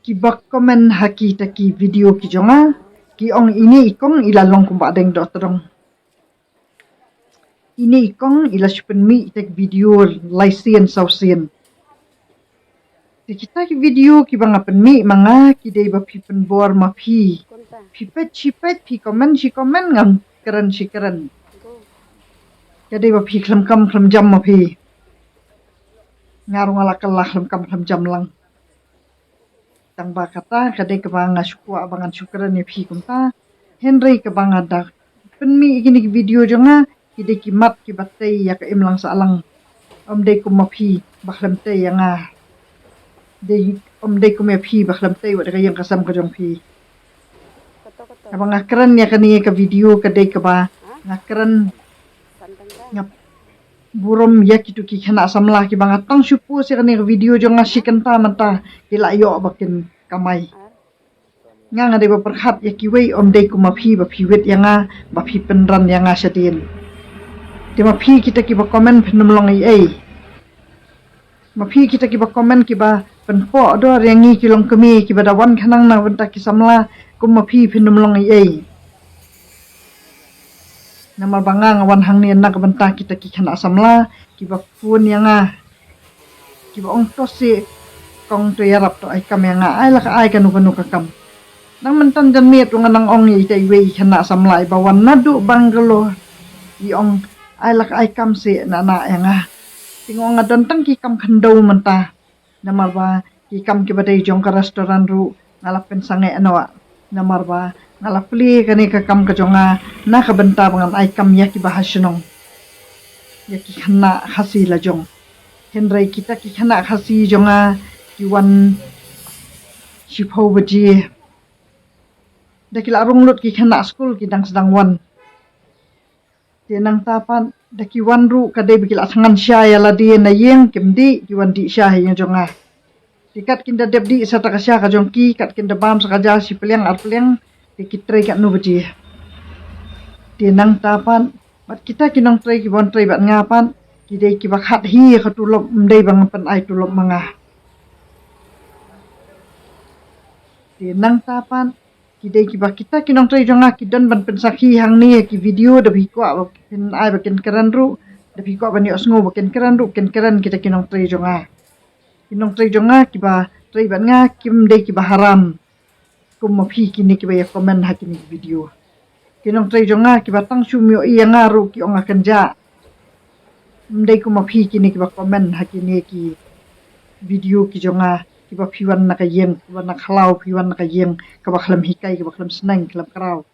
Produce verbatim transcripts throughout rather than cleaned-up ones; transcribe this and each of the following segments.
Kiba comment ha kita ki video ki jong nga ki ong ine i kong i la long kumba deng doh tdong. Ine i kong i la shu pynmih ita ki video lai sien saw sien. Te kita ki video kiba nga pynmih ma nga ki dei ba phi pynbor ma phi. Phi peit shi peit, phi comment shi comment, ngam kren shi kren. Ka dei ba phi khlem kam khlem jam ma phi. Nga ruh nga la kylla khlem kam khlem jam lang. Tang ba kata ka dei kaba nga shu kwah ba ngan shu kren ïa phi kumta. Hynrei kaba nga da pynmih ïa kine ki video jong nga ki dei ki mat kiba tei ïa ka imlang sahlang. Ym dei kum ma phi ba khlem tei ïa nga. Dei ym dei kum ïa phi ba khlem tei wat ka ïing ka sem ka jong phi. Haba nga kren ïa kane ka video ka dei kaba nga kren nga burom ïa kitu ki khynnah samla kiba nga tang shu post ïa kane ka video jong nga shi kynta mynta ki la ïoh ba kin kamai. Nga nga dei ba pyrkhat ïa kiwei, ym dei kum ma phi ba phi wit ïa nga ba phi pynran ïa nga shadien. Te ma phi kita kiba comment phin ym long ei ei. Ma phi kita kiba comment kiba pynpoh dor ïa ngi ki longkmie kiba da wan khnang na ka bynta ki samla, kum ma phi phin ym long ei ei. Namar ba nga nga wan hangne na ka bynta kita ki khynnah samla kiba phone ïa nga, kiba ong to seh kong, to ïarap, to ai kam ïa nga, ai la ka ai kano kano ka kam. Nang mynta janmiet ruh nga nang ong ïa ita iwei i khynnah samla iba wan naduh Bangalore, i ong ai la ka ai kam seh na na ïa nga. Te nga ong nga don tang ki kam khyndew mynta. Namar ba ki kam kiba dei jong ka restaurant ruh nga la pynsangeh noh. Namar ba nga la plie kane ka kam ka jong nga na ka bynta ba ngan ai kam ïa kiba ha shnong, ïa ki khynnah Khasi la jong. Hynrei kita ki khynnah Khasi jong nga ki wan shiphew baje. Da ki la rung lut ki khynnah skul ki dang sdang wan. Te nangta pat da ki wan ruh ka dei ba ki la thngan sha ïa lade na ïing, kim dih, ki wan dih sha ha ïing jong nga. Te kat kin da dep dih sa ta ka sha ka jong ki, kat kin da bam sa ka ja shi pliang ar pliang, te ki trei katno baje. Te nangta pat bad kita ki nongtrei kiba wan trei bad nga pat ki dei kiba khat hi ïa ka tulop, ym dei ba nga pyn-ai tulop ma nga. Te nangta pat ki dei kiba kita ki nongtrei jong nga ki don ban pynsakhi hangne ïa ki video, da phi kwah ba phin ai ba kin kren ruh, da phi kwah ban ïohsngew ba kin kren ruh kin kren kita ki nongtrei jong nga. Ki nongtrei jong nga kiba trei bad nga kim dei kiba haram kum ma phi kine kiba ïa comment ha kine ki video. Ki nongtrei jong nga kiba tang shu ym ïohi ïa nga ruh ki ong nga kynjah. Ym dei kum ma phi kine kiba comment ha kine ki video ki jong nga, kiba phi wan na ka ïing, kiba na khlaw phi wan na ka ïing kaba khlem hikai, kaba khlem sneng, khlem kraw.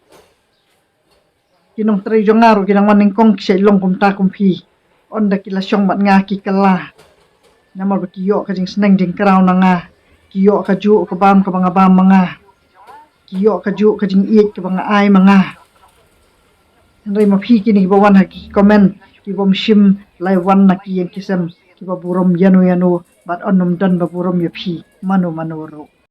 Ki nongtrei jong nga ruh ki nang wan nyngkong ki shait long kumta kum phi. Ynda ki la shong bad nga ki kylla. Namar ba ki ïoh ka jingsneng jingkraw na nga. Ki ïoh kajuh ka bam kaba nga bam ma nga. Ki ïoh kajuh ka jingïeit kaba nga ai ma nga. Hynrei ma phi kine kiba wan ha ki comment kibym shym la wan na ki ïing ki sem, kiba burom ïano ïano, bad ym don ba burom ïa phi mano mano ruh.